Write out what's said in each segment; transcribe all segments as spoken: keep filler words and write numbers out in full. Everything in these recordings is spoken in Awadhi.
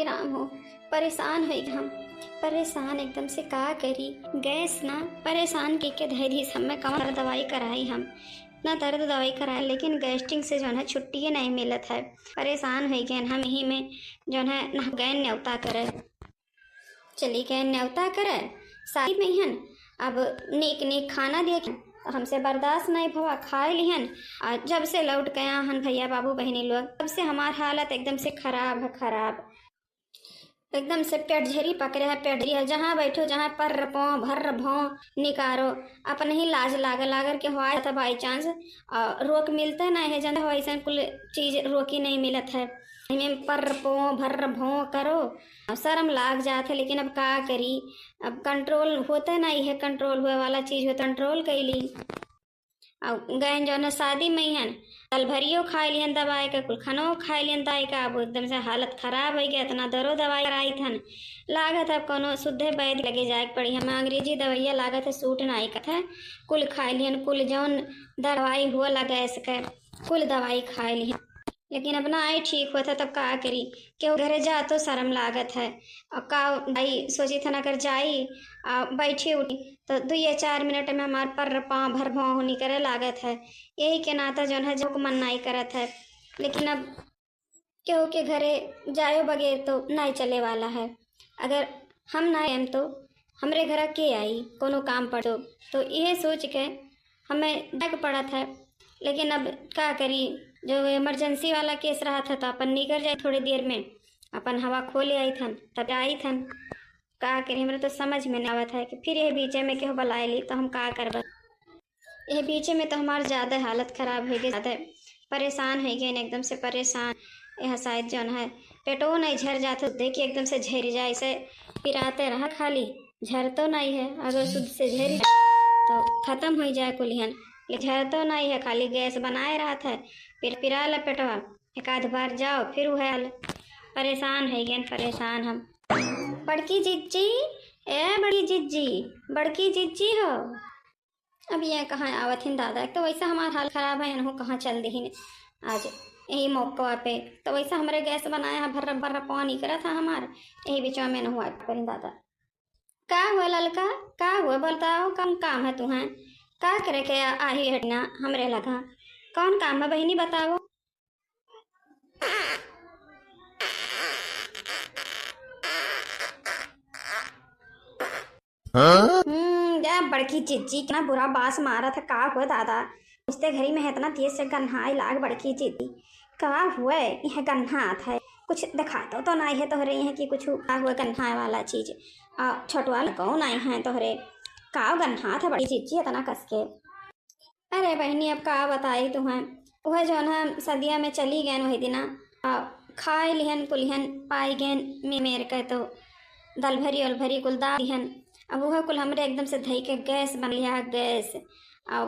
राम हो, परेशान होइ गए हम, परेशान एकदम से, का करी। गैस ना परेशान के के धै दी, सब में कौन दर्द दवाई कराई हम, इतना दर्द दवाई कराए, लेकिन गैस्ट्रिक से जौन है छुट्टिए नहीं मिलत है। परेशान होइ गए हम, यही में जौन है ना गए न्योता करे, चली गए न्योता करे शादी में हन। अब नीक नीक खाना दिए के, तो हमसे बर्दाश्त नहीं भवा, खाए लिहन। और जब से लौट गया हन भैया बाबू बहिनी लोग, तब से हमार हालत एकदम से खराब है, खराब। एकदम से पेट झेरी पकड़े है, पेट झेरी है। जहाँ बैठो, जहाँ पर्र पाँव, भर्र भौं निकारो, अपने ही लाज लागे लागल कि हुआ था by chance, और रोक मिलते नहीं है, जनते हो, ऐसा कुल चीज रोकी नहीं मिलत है। इनमें पर्र पाँव, भर्र भौं करो, अब शर्म लाग जात है, लेकिन अब का करी, अब कंट्रोल होते नहीं है, कंट्रोल हुए वाला चीज हो तो कंट्रोल कैली। अब गए जौन है शादी में हन, दल भरियो खाए लिहन दबाए के, कुल खानो खाए लिहन दबाए के, अब एकदम से हालत खराब होइ गया, इतना दरो दवाई कराई थन, लागत है अब कौनो शुद्धे वैद्य लगे जाए के पड़ी, हमें अंग्रेजी दवाइया लागत है सूट नहीं करत है, कुल खाए लिहन, कुल जौन दवाई हुआ लगा इसके, कुल दवाई खाए लिहन। लेकिन अब ना आई ठीक होत है, तब का करी, केहू घरे जा तो शर्म लागत है। और का भाई सोची थन अगर जाई आ बैठी उठी तो दुइये चार मिनट में हमार पर्र पाँव भर भौं निकरे लागत है। यही के नाता जौन है जोक मन नाई करत है। लेकिन अब केहू के घरे जायो बगैर तो नाई चले वाला है। अगर हम ना आएम तो हमरे घरा के आई कोनो काम पड़ तो, तो इहे सोच के हमें जाए के पड़त है। लेकिन अब का करी, जो इमरजेंसी वाला केस रहत है तो अपन निकर जाए थोड़ी देर में, अपन हवा खो ले आई थन, तब आई थन। का करी, हमरा तो समझ में नहीं आवत है कि फिर यह बीचे में केहू बुलाए ली तो हम का करब। यह बीचे में तो हमार ज्यादा हालत खराब होइ गई, ज्यादा परेशान होइ गए, एकदम से परेशान। यह शायद जौन है पेटो नहीं झर जात हो, देखिए एकदम से झर जाए, ऐसे पिराते रहा खाली, झरतो नहीं है। अगर शुद्ध से झर जाए तो खत्म हो जाए कुलिहन, लेकिन झरतो नहीं है, खाली गैस बनाए रहत है, फिर पिराला पेटवा, एक आध बार जाओ फिर वह हाल। परेशान है गेन, परेशान हम। बड़की जिज्जी, ए बड़की जिज्जी, बड़की जिज्जी हो। अब ये कहाँ आवत हिन दादा, एक तो वैसे हमार हाल खराब है, इन्हों कहाँ चल दिहिन आज यही मौका पे। तो वैसे हमरे गैस बनाया है, भर्र भर्र पानी करत है हमार, यही बीचवा में इन्हों आ पड़ी दादा। का हुआ ललका, का हुआ बताओ, कौन काम है तुहें? का करे के आ-, आही हटिना हमरे लगा, कौन काम है बहिनी बताओ? हाँ? हम्म, या बड़की जिज्जी कितना बुरा बास मारत है, का हुआ दादा? उसते घरी में इतना तेज से गन्हाए लाग बड़की जिज्जी। का हुआ, यह गन्हात है, कुछ दिखातो तो नहीं है तोहरे यहाँ कि कुछ का हुआ गन्हाए वाला चीज? आ, छोटवा कौन आए हैं तोहरे? का गन्हात है बड़की जिज्जी इतना कस के? अरे बहिनी, अब का बताई तुहें, वह जौन है सदिया में चली गएन वही दिना, आ, खाए लिहन कुलिहन पाई गएन मे-, मेर के तो दल भरी उल भरी कुल दा लिहन। अब वह कुल हमरे एकदम से धई के गैस बन लिया, गैस। आ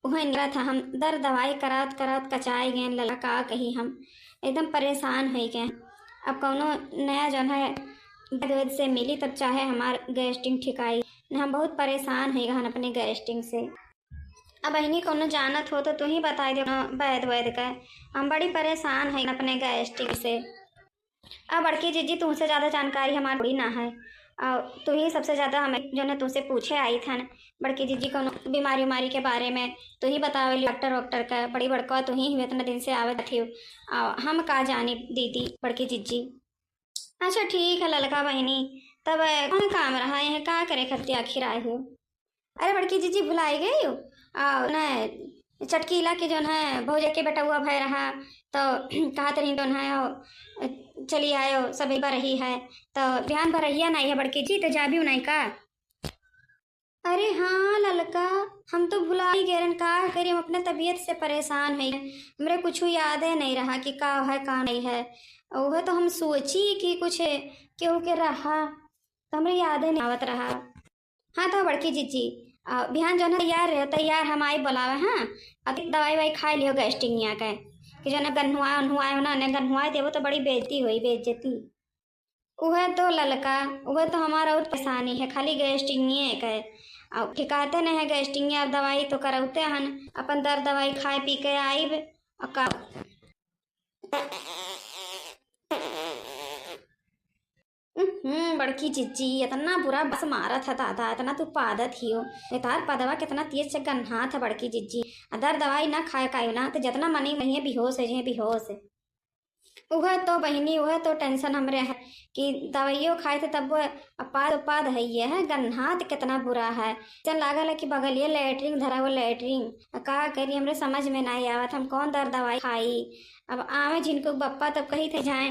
वह निकला था, हम दर दवाई करात करात कचाए गएन, लला का कही हम एकदम परेशान हो गए। अब कौनो नया जौन है वैद्य वैद्य से मिली तब चाहे हमार गैस्ट्रिक ठिकाई, न हम बहुत परेशान हो गए हन अपने गैस्ट्रिक से। अब बहिनी कौनो जानत हो तो तू ही बताई दे कौनो वैद वैद का, हम बड़ी परेशान है अपने गैस्ट्रिक से। अब बड़की जिज्जी तुमसे ज्यादा जानकारी हमार थोड़ी ना है, और तू ही सबसे ज्यादा हमें जो है तुमसे पूछे आई थन बड़की जिज्जी कौनो बीमारी उमारी के बारे में, तू ही बतावे डॉक्टर वॉक्टर का, बड़ी बड़का तू ही हुए इतना दिन से आवे थी, और हम का जानी दीदी बड़की जिज्जी। अच्छा ठीक है ललका बहिनी, तब कौन काम रहा है, का करे खरती आखिर आए हो? अरे बड़की जिज्जी भुलाई गई हो? आ, न, चटकीला के जौन है भौजा के बेटउआ भय रहा, तो कहत रही जौन है, ओ, चली आयो, सब बरही है, तो बिहान बरहिया नहीं है बड़की जी, तो जाबियो नहीं का? अरे हाँ ललका, हम तो भुला ही गए रहन, का करी, हम अपने तबीयत से परेशान है, हमरे कुछ यादे नहीं रहा कि का है का नहीं है। वह तो हम सोची कि कुछ केहू के रहा, तो हमरे यादे नहीं आवत रहा। हाँ तो बड़की जिज्जी, आ, बिहान जौन है तैयार रहे, तैयार हम आई बोलावे, हाँ। अब दवाई वाई खाए लियो गैस्ट्रिक के, कि जौन है गन्हुआ उन्हुआ हो ना, ने गन्हुआ देबो तो बड़ी बेइज्जती होई, बेइज्जती। उहे तो ललका, उहे तो हमार और परेशानी है, खाली गैस्ट्रिक के। अब ठिकाते नहीं है गैस्ट्रिक, अब दवाई तो करौते हन, अपन दर दवाई खाए पी के आइब, और का। बड़की जिज्जी, इतना बुरा बस मारत है दादा, इतना तू पादत ही हो। ये तार पदवा कितना तेज से गन्हात है बड़की जिज्जी। अगर दवाई ना खाए कायो ना, तो जितना मने वहीं बेहोश है, जे बेहोश है। उहे तो बहिनी, उहे तो tension हमरे है कि दवाइयो खाए थे तब वो अपाद उपाद है, ये है गन्हात कितना बुरा है। जन लागल है कि बगलिए latrine धरा, वो latrine। आ का करी, हमरे समझ में नहीं आवत, हम कौन दर दवाई खाई। अब आवे झिनकू बप्पा तब कही थे जाए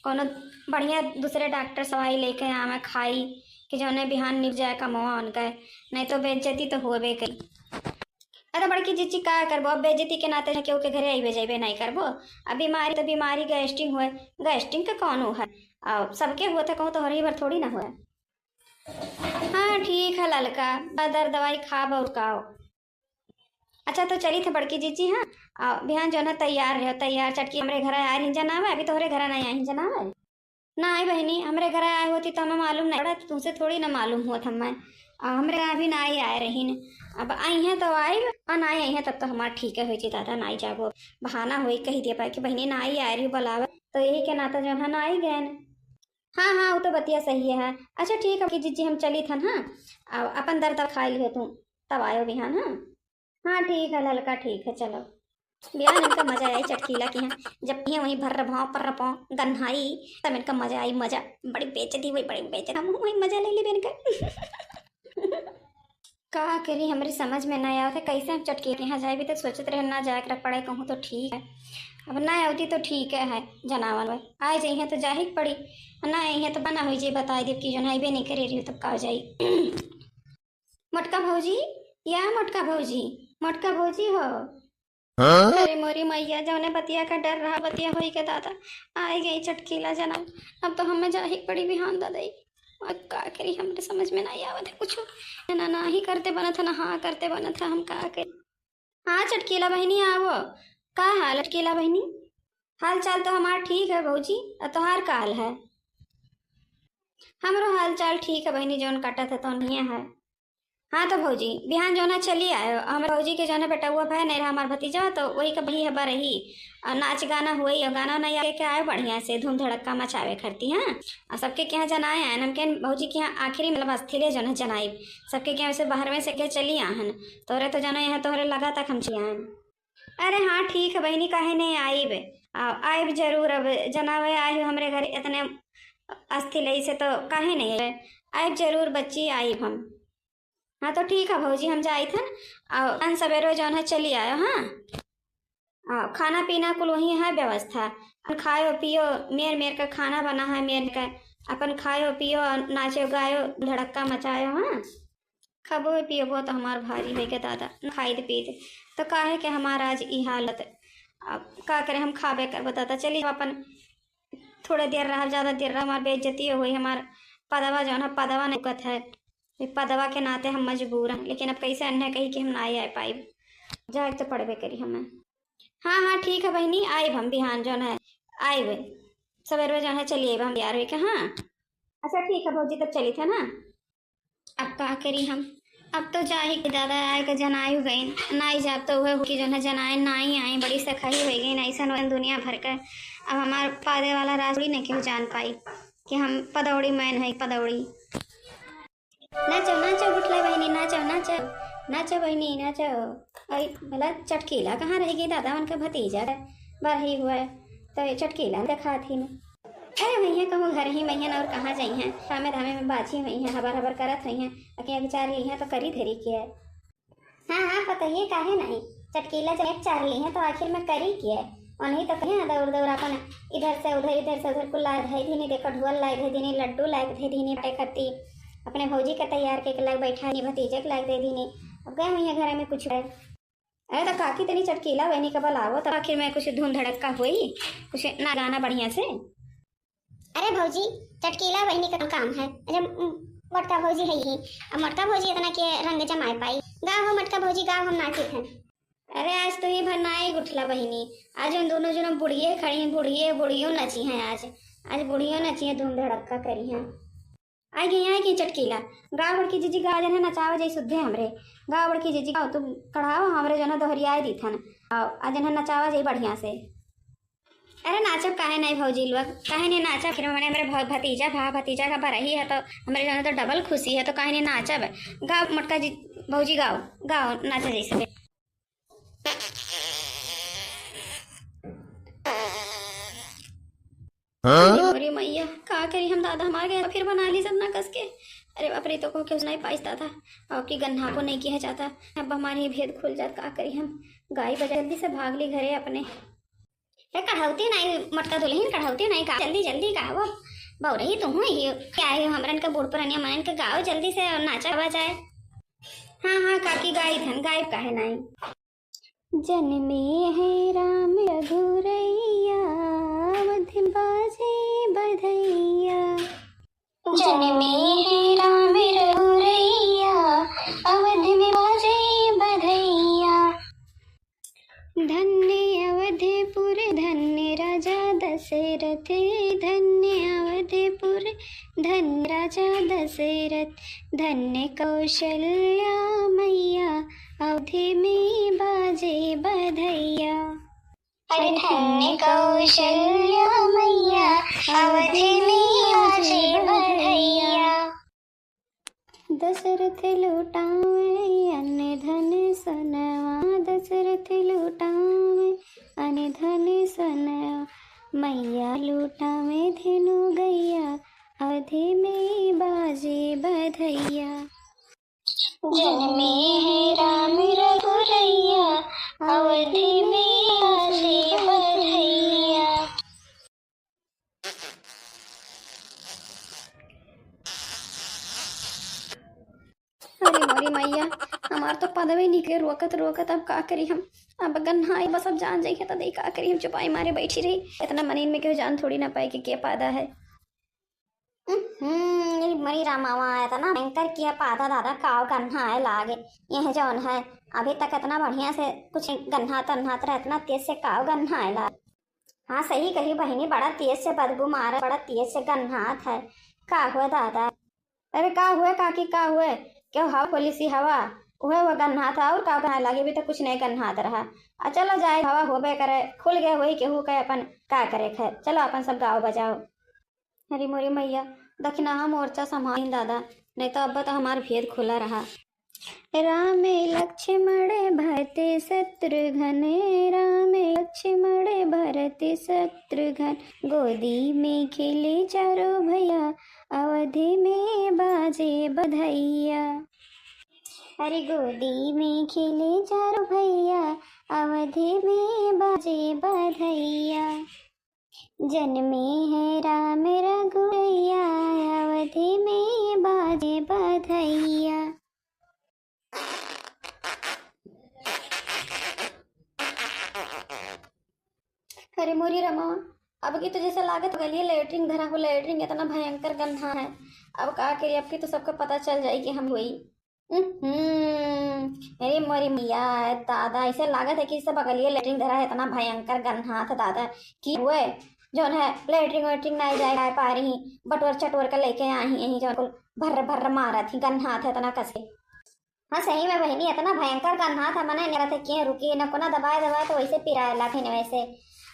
कोनो बढ़िया दूसरे डॉक्टर से दवाई लेके आवे खाई कि जौने बिहान निप जाए कमवा उनका, नहीं तो बेइज्जती तो होबे करी। अरे बड़की जिज्जी का करबो, अब बेइज्जती के नाते केहू के घरे आइबे जाइबे नहीं करबो। अब बीमारी तो बीमारी gastric हुए, gastric का कौन है? अब सबके हुआ था कहूँ तो हर ही बार थोड़ी ना हुआ। हाँ ठीक है ललका, दर दवाई खाब और का हो। अच्छा तो चली थे बड़की जिज्जी, हाँ। आ, बिहान जो ना तैयार रहो, तैयार चटकी हमरे घर आए रही जनावे, अभी तोहरे घर नहीं आई जनावे। ना आई बहिनी, हमरे घर आए होती तो हमें मालूम नहीं पड़ा, तुमसे थोड़ी ना मालूम हुआ था मैं। आ, हमरे घर अभी ना आई आए रही न। अब आई हैं तो आई, और ना आई हैं तब तो हमार ठीक है होई जी दादा, ना आई जाबो। बहाना होई, कही दिया पाए कि बहिनी ना आई आए रही बुलावे, तो यही के नाता जो है ना आई गए न। हाँ हाँ, वो तो बतिया सही है। अच्छा ठीक है कि जिज्जी हम चली थन, हाँ। आ, अपन दर दर खाई लियो तू, तब आयो बिहान, हाँ। हाँ ठीक है ललका, ठीक है, चलो। बिहान इनका मजा आई चटकीला की, हाँ। जब ये वहीं भर्र भाव पर्र पाव गन्हाई, तब इनका मजा आई, मजा। बड़ी बेइज्जती हुई, बड़ी बेइज्जती, हम वहीं मजा ले लेबे इनका। का करी, हमरी समझ में ना आवत है, कैसे हम चटकीला के यहाँ जाए। अभी तक सोचत रहे ना जाए के पड़े कहूँ तो ठीक है, अब ना आवती तो ठीक है, है जनावन में आए जाइए तो जाही के पड़ी, ना आई है तो बना हुई जी, बताई देब कि जो ना अइबे नहीं करे रही तब का हो जाई। मोटका भौजी, या मोटका भौजी, मोटका भौजी हो। हाँ? अरे मोरी मैया, जौने बतिया का डर रहा, बतिया होई के दादा, आए गई चटकीला जना। अब तो हमें जाही पड़ी बिहान दादा। अब का करी, हमरे समझ में नहीं आवत है कुछ। ना, ना ही करते बनत है, ना हाँ करते बनत है, हम का करी। हाँ चटकीला बहिनी, आवो। का हाल चटकीला बहिनी? हाल चाल तो हमार ठीक है भौजी, और तोहार का हाल है? हमरो हाल चाल ठीक है बहिनी, जौन कटत है तो नहीं है। हाँ तो भौजी, बिहान जौन है चली आयो, हमरे भौजी के जौन है बेटउआ भए नहीं रहा, हमार भतीजा, तो वही का बही हबा रही, और नाच गाना हुई, और गाना उना गा के आयो बढ़िया से, धूम धड़क्का मचावे करती, हाँ। और सबके के यहाँ जनाए आयन, हमके भौजी के यहाँ आखिरी मतलब अस्थिले जौन है जनाइब, सबके के यहाँ वैसे बाहर में से के चली आहन, तोरे तो जानो यहाँ तोहरे लगा तक हम चली आयन। अरे हाँ ठीक है बहिनी, काहे नहीं आइब, आ, आइब जरूर। अब जनावे आए हो हमरे घर इतने अस्थिले से, तो काहे नहीं आइब? आइब जरूर बच्ची, आइब हम। हाँ तो ठीक है भौजी, हम जाइत हन, और अपन सवेरे जौन है चली आयो, हाँ। आ, खाना पीना कुल वहीं है व्यवस्था, अपन खायो पियो, मेर मेर का खाना बना है, मेर का अपन खायो पियो और नाचो गायो, धड़क्का मचायो, हाँ। खाबो पियबो तो हमार भारी होई के दादा, न खाइत पीत तो काहे के हमार आज ई हालत। अब का करे, हम खाबे करबो दादा। चली अपन थोड़े देर रहब, ज्यादा देर रहब, हमार बेइज्जती होई, हमार पदवा जौन है, पदवा नहीं रुकत है। ये पदवा के नाते हम मजबूर हैं, लेकिन अब कैसे अन्य कही कि हम ना आ पाइब, जाए तो पड़बे करी हमें। हाँ हाँ ठीक है बहिनी, आइब हम बिहान जौन है, आइब सवेरे जौन है चली आइब हम तैयार होई के। हाँ अच्छा ठीक है भौजी, तब चली थे ना। अब का करी हम, अब तो जाही के दादा आए के जनाई गई, नाई जाब तो वह हो कि जौन है जनाए नाई आई, बड़ी सखाई हो गई, ऐसा दुनिया भर के। अब हमार पादे वाला राज थोड़ी ना केहू जान पाई कि हम पदौड़ी मैन है, पदौड़ी। नाचो नाचो गुठला बहिनी, नाचो नाचो, नाचो बहिनी नाचो। अरे भला चटकीला कहाँ रह गई दादा, उनका भतीजा बरही हुआ है, तो ये चटकीला देखा थी मैं। अरे भैया कहूँ घर ही में हैं और कहाँ जाई हैं, कामे धामे में बाझी हुई हैं, हबर हबर करत हुई हैं, अके अभी चार ली हैं तो करी धरी के है। हाँ हाँ पता ये काहे नहीं, चटकीला जब एक चार ली हैं तो आखिर में करी के है। उन्हीं तो कहे दौड़ दौड़ अपन इधर से उधर, इधर से उधर कुल लाए धई दीनी, देखो ढोल लाए धई दीनी, लड्डू लाए धई दीनी, बाटे खत्ती अपने भौजी के तैयार के लाए बैठा नी, भतीजे के लाए दे दीनी। अब गए हुई हैं घर में कुछ है। अरे तो काकी तनी चटकीला बहिनी का बुलावो, तो आखिर में कुछ धूम धड़क्का होई, कुछ ना गाना बढ़िया से। अरे भौजी, चटकीला बहिनी का काम है, जब मोटका भौजी है ही, अब मोटका भौजी इतना के रंग जमाए पाई। गाओ हो मोटका भौजी, गाओ, हम नाचित हैं। अरे आज तो ये भर नाई गुठला बहिनी, आज उन दोनों जन बुढ़िए खड़ी हैं, बुढ़िए, बुढ़ियो नाची हैं आज, आज बुढ़ियो नाची हैं, धूम धड़क्का करी हैं। आई गई, आई गई चटकीला। गाँव बड़की जीजी गाँव जन है नचावा जाई सुद्धे हमरे। गाँव बड़की जीजी गाँव तू कढ़ावा हमरे जन है दोहरियाए दी थन। आ, आ जन है नचावा जाई बढ़िया से। अरे नाचब काहे नहीं भौजी लोग, काहे नहीं नाचब? फिर हमरे, हमरे भ-, भतीजा भा भतीजा का बरही है तो हमरे जौन है तो डबल खुशी है, तो काहे नहीं नाचब? गाओ मोटका जी, भौजी गाओ, गाओ नाचा जैसे। हाँ? अरे मैया, का करी हम दादा, हमार गैस फिर बना ली सब ना कस के। अरे बाप रे, तो को क्यों नहीं पाइस दादा, अब की गन्हा को नहीं किया जाता। अब हमारे ही भेद खुल जात, का करी हम? गाई बजा जल्दी से भाग ली घरे अपने। ए कढ़ौती नहीं, मोटका दुल्हन कढ़ौती नहीं का, जल्दी जल्दी गाओ। बौरही तू हूँ ही, क्या है हमरन के बूढ़ पुरनिया मनन के गाओ जल्दी से और नाचा गावा जाए। हाँ हाँ काकी गाई थन, गायब काहे नहीं। जनमे है राम रघुरैया, अवध बाजे बधैया। जनमे है राम रघुरैया, अवध में बाजे बधैया। धन्य अवधपुर धन्य राजा दशरथ, धन्य अवधपुर धन्य राजा दशरथ, धन्य कौशल्या मैया अवध में बाजे बधैया। अरे धन्य कौशल्या मैया, अवध में बाजे बधैया। दशरथ लुटावे अन्न धन सोनवा, दशरथ लुटावे अन्न धन सोनवा, मैया लुटावे धेनु गैया, अवध में बाजे बधैया। जनमे है राम रघुरैया, अवध में बाजे बधैया। अरे मोरी मैया, हमार तो पदवे निकले रोकत रोकत, अब का करी हम? अब गन्हाई बस, अब जान जाइए तो दे का करी हम, चुपाई मारे बैठी रही। इतना मनीन में क्यों जान थोड़ी ना पाए कि के पादा है। हम्म, ये मरी रामावा, इतना भयंकर किया पादा दादा, काव गन्हा है लागे। यह जौन है, अभी तक इतना बढ़िया से कुछ गन्हात अन्हात रहा, इतना तेज से काव गन्हा है लागे। हाँ, सही कही बहिनी, बड़ा तेज से बदबू मारा, बड़ा तेज से गन्हात है। का हुआ दादा? अरे का हुए काकी, का हुए? क्यों हवा खोली सी हवा? उहे वो गन्हात है, और का गन्हाए लागे, अभी तो कुछ नहीं गन्हात रहा। आ चलो जाए, हवा होबे करे, खुल गए वही केहू के अपन का करे खे। चलो अपन सब गाओ बजाओ। अरे मोरी मैया, दखिनाहा मोर्चा संभालिन दादा, नहीं तो अब तो हमार भेद खुला रहा। राम लक्ष्मण भरत शत्रुघ्न, राम लक्ष्मण भरत शत्रुघ्न, गोदी में खेले चारों भैया, अवध में बाजे बधैया। अरे गोदी में खेले चारों भैया, अवध में बाजे बधैया। जनमे है राम रघुरैया, अवध में बाजे बधैया। अरे मोरी रमा, अब की तो जैसे लागत गलिए लेटरिन धरा हो, लेटरिन इतना भयंकर गंधा है। अब का करी, अब की तो सबका पता चल जाई कि हम हुई। हम्म, अरे मोरी मैया, दादा, ऐसे लागत है कि सब बगलिए लेटरिन धरा है, इतना भयंकर गन्हात दादा। कि हुए जौन है लेटरिन वेटरिन नहीं जाए, जाए पा रही, बटोर चटोर के लेके आई यही जौन कुल भर्र भर्र मारत ही, गन्हात है इतना कसे। हाँ सही में बहिनी, इतना भयंकर गन्हात है, मने निकलत है कि रुकी न कोना दबाए दबाए तो वैसे पिराए लागे न वैसे।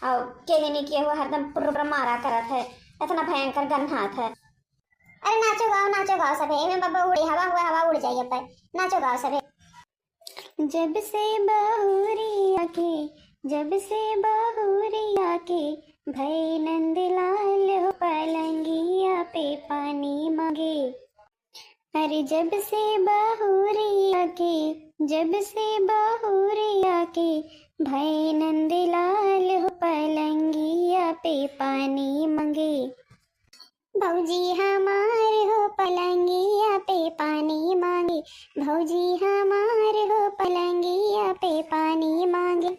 और के जनी के हुआ हरदम पुर्र पुर्र मारा करत है, इतना भयंकर गन्हात है। अरे नाचो गाओ, नाचो गाओ सभे, एमे बाबा उड़े, हवा हुआ, हवा उड़ जाइए पर नाचो गाओ सभे। जब से बहुरिया के, जब से बहुरिया के, भई नंदलाल हो पलंगिया पे पानी मांगे। अरे जब से बहुरिया के, जब से बहुरिया के, भई नंदलाल हो पलंगिया पे पानी मांगे। भौजी हमार हो पलंगिया पे पानी मांगे, भौजी हमार हो पलंगिया पे पानी मांगे।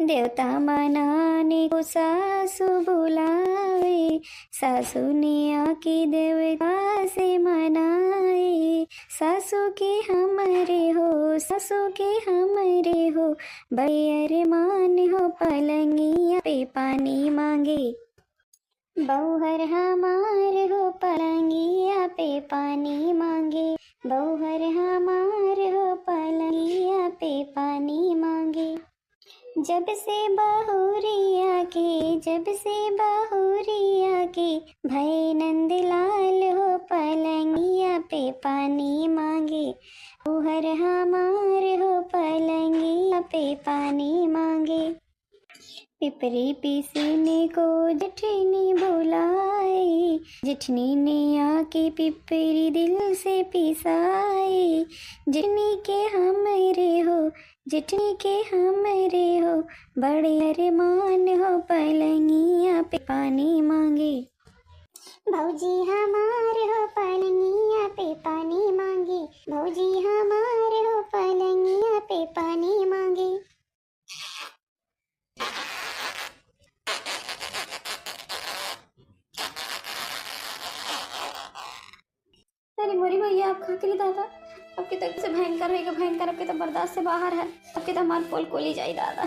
देवता मनाने को सासू बुलावे, सासू ने आके देवता से मनाए। सासू के हमरे हो, सासू के हमरे हो, बड़े अरमान हो पलंगिया पे पानी मांगे। बउहर हमार हो पलंगिया पे पानी मांगे, बउहर हमार हो पलंगिया पे पानी मांगे। जब से बहुरिया के, जब से बहुरिया के, भय नंदलाल हो पलंगिया पे पानी मांगे। उहर हमार हो पलंगिया पे पानी मांगे। पिपरी पीसने को जेठनी बुलाए, जेठनी ने आके पिपरी दिल से पिसाए। जेठनी के हमरे हो, जेठनी के हमरे हो, बड़े अरमान हो, पलंगिया पे पानी मांगे। भौजी हमार हो, पलंगिया पे पानी मांगे। भौजी हमार हो, पलंगिया पे पानी मांगे। अरे मोरी मैया, अब का करी दादा? अब के तो से भयंकर होइगा, भयंकर, अब के तो बर्दाश्त से बाहर है, अब के तो हमार पोल कोली जाई दादा।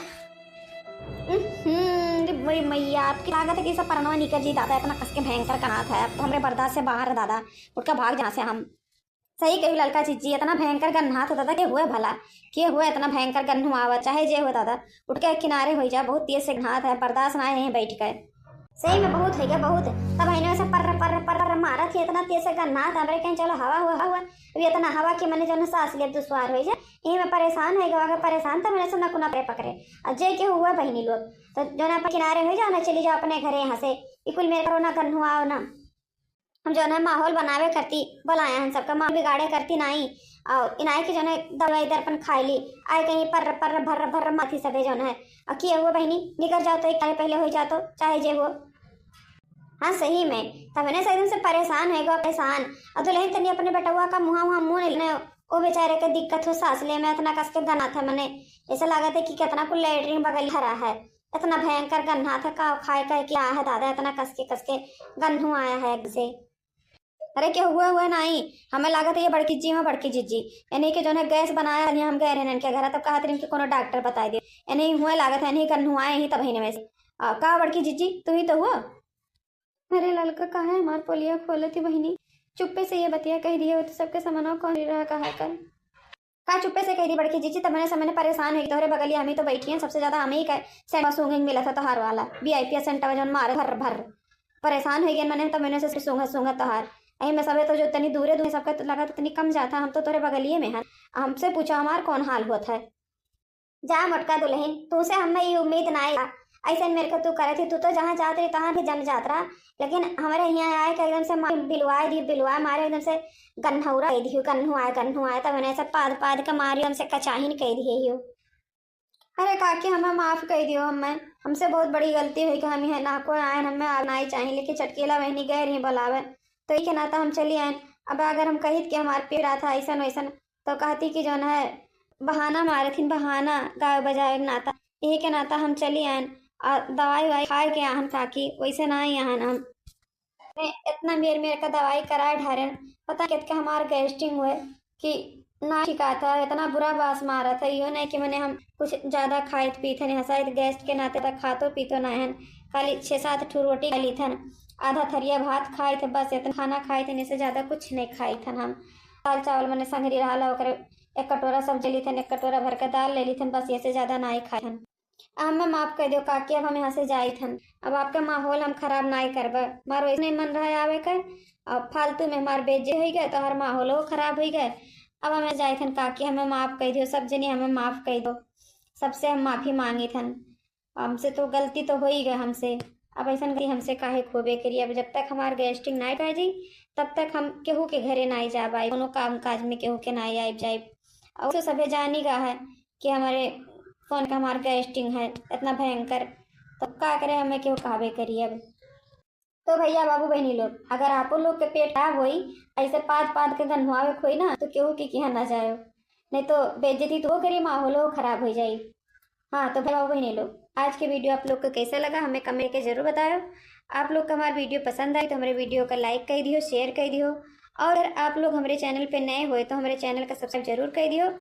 हम्म, अरे मोरी मैया, अब के लागत है कि सब परनवा निकर जी दादा, इतना कस के भयंकर कनात है, अब तो हमरे बर्दाश्त से बाहर है दादा, उठका भाग जहाँ से हम। सही कही ललका जिज्जी, इतना भयंकर गन्हात हो दादा, के हुए भला, के हुए इतना भयंकर गन्हु आवा, चाहे जे हुए दादा, उठ के किनारे होई जा, बहुत तेज से गन्हात है, बर्दाश्त ना है बैठ के। सही में बहुत है क्या, बहुत। तब इन्हें से पर्र, पर्र, पर्र, पर्र मारत ही, इतना तेज से गन्हात, हमरे कहीं चलो हवा हुआ, हवा हुआ, अभी इतना हवा कि मने जो ना सांस ले दुश्वार हो जाए, यही में परेशान है गवा के परेशान, तब मैंने से नकुना परे पकड़े, और जे के हुआ बहिनी लोग, तो जो ना अपन किनारे हो जाओ ना, चली जाओ अपने घरे यहाँ से, ई कुल मेरे करो ना गन्हु आओ ना। हम जौन है माहौल बनावे करती बोलाए हन सबका, माहौल बिगाड़े करती नाई। और इनाए के जौन है दवाई दर्पण खाए ली, आए कहीं पर्र पर्र भर्र भर्र माथी सबे जौन है। और किए हुए बहिनी निकर जाओ तो एक तारे पहले हो जाओ तो चाहे जे हो। हाँ सही में, तब इन्हें से एकदम से परेशान होएगा, परेशान। और दुल्हन तनी अपने बेटवा का मुँहा वहाँ मुँह नहीं लेने, ओ बेचारे के दिक्कत हो सांस ले में, इतना कस के गना था मने, ऐसा लागत है कि कितना कुल लेटरिन बगल भरा है। इतना भयंकर गन्हात है, का खाए कहे कि आ है दादा, इतना कस के, कस के गन्हू आया है एकदम से। अरे, के हुआ, हुआ नाई, हमें लागत है ये बड़की जी में बड़की जिज्जी, यानी कि जौन है गैस बनाया, यानी हम गए रहन इनके घर, तब कहत रहन कि कोनो डॉक्टर बताए दे, यानी हुआ लागत है, यानी गन्हू आए ही तब ही में से। आ, का बड़की जिज्जी, तू ही तो हुआ? अरे ललका, काहे हमार पोलिया खोलत ही बहिनी? चुप्पे से ये बतिया कह दिए हो तो सबके समनवा कौन रहा कहा कर। का चुप्पे से कह दी बड़की जीजी, तब मैंने से मैंने परेशान हुई, तोहरे बगलिया हम ही तो बैठी हैं, सबसे ज्यादा हम ही का सेंटवा सूंघे मिला था तोहार वाला, वीआईपी सेंटवा जौन मारे भर भर। परेशान हो गए मैंने, तब मैंने से सूंघा सूंघा तोहार। यही में सबे तो जो तनी दूरे दूरे सबका तो लगा तो तनी कम जाता, हम तो तोहरे बगलिए में हैं। हमसे पूछो हमार कौन हाल होत है। जा मोटका दुल्हन, तू से हमें ये उम्मीद ना आई। ऐसे मेरे को तू करे थी, तू तो जहाँ जात रही तहाँ भी जम जात रहा, लेकिन हमारे यहाँ आए के एकदम से मार बिलवाए दी, बिलवाए मारे एकदम से गन्हौरा कह दियो, गन्हु आए, गन्हु आए, तब उन्हें सब पाद पाद के मारी, हमसे कचाहिन कह दिए यो। अरे काकी, हमें माफ कह दियो, हमें, हमसे बहुत बड़ी गलती हुई कि हम यहाँ ना कोई आए, हमें आना ही चाहिए, लेकिन चटकीला बहनी गए रही बुलावे, तो ई के नाता हम चली आएन। अब अगर हम कहित कि हमार पेट पिरात है ऐसन वैसन, तो कहती कि जौन है बहाना मारे थिन, बहाना गावे बजावे के नाता, यही के नाता हम चली आएन। और दवाई वाई खाए के आहन काकी, वैसे ना ही आहन हम। ने इतना मेर मेर का दवाई कराए ढारेन, पता कितके हमार गैस्ट्रिक हुए कि ना ठिकात है, इतना बुरा बास मारत है। यो नहीं कि मने हम कुछ ज्यादा खाइत पीत हन, हंसाइत गैस के नाते तक खातो पीतो ना हन, खाली छः सात ठो रोटी खा लीथन, आधा थरिया भात खाइत, बस इतना खाना खाइत हन, इससे ज्यादा कुछ नहीं खाइत हन हम। दाल चावल मने संगरी रहला, ओकरे एक कटोरा सब्जी लीथन, एक कटोरा भर के दाल ले लीथन, बस इससे ज्यादा ना ही खाइत हन। अब हमें माफ कर दो काकी, अब हम यहाँ से जाइत हन। अब आपका माहौल हम खराब नाई करबे। हमार वैसे नहीं मन रहा आवे के, अब फालतू में हमार बेइज्जती होई गए, तो हर माहौल खराब होई गए। अब हमें जाइत हन काकी, हमें माफ कर दो, सब जनी हमें माफ कर दो, सबसे हम माफी मांगित हन। हमसे तो गलती तो हो ही गए हमसे, अब ऐसा गलती हमसे काहे खोबे करी। अब जब तक हमार गैस्ट्रिक नाई पाए जी, तब तक हम केहू के घरे नाई जा पाए, कोनो काम काज में केहू के नाई आइब जाइब। और तो सभे जानी गा है कि हमारे कौन का हमार गैस्ट्रिक है इतना भयंकर, तो का करे, हमें क्यों कहबे करी अब। तो भैया बाबू बहनी लोग, अगर आपो लोग के पेट खराब होई, ऐसे पाद पाद के गन्हुआवे खोई ना, तो केहू के किहाँ ना जायो, नहीं तो बेइज्जती तो करी, माहौलो खराब हो जाई। हाँ, तो भाई बाबू बहनी लोग, आज के वीडियो आप लोग को कैसा लगा, हमें कमेंट के जरूर बतायो। आप लोग का हमारा वीडियो पसंद आई तो हमारे वीडियो का लाइक कर दियो, शेयर कर दियो, और अगर आप लोग हमारे चैनल पे नए हुए तो हमारे चैनल का सब्सक्राइब जरूर कर दियो।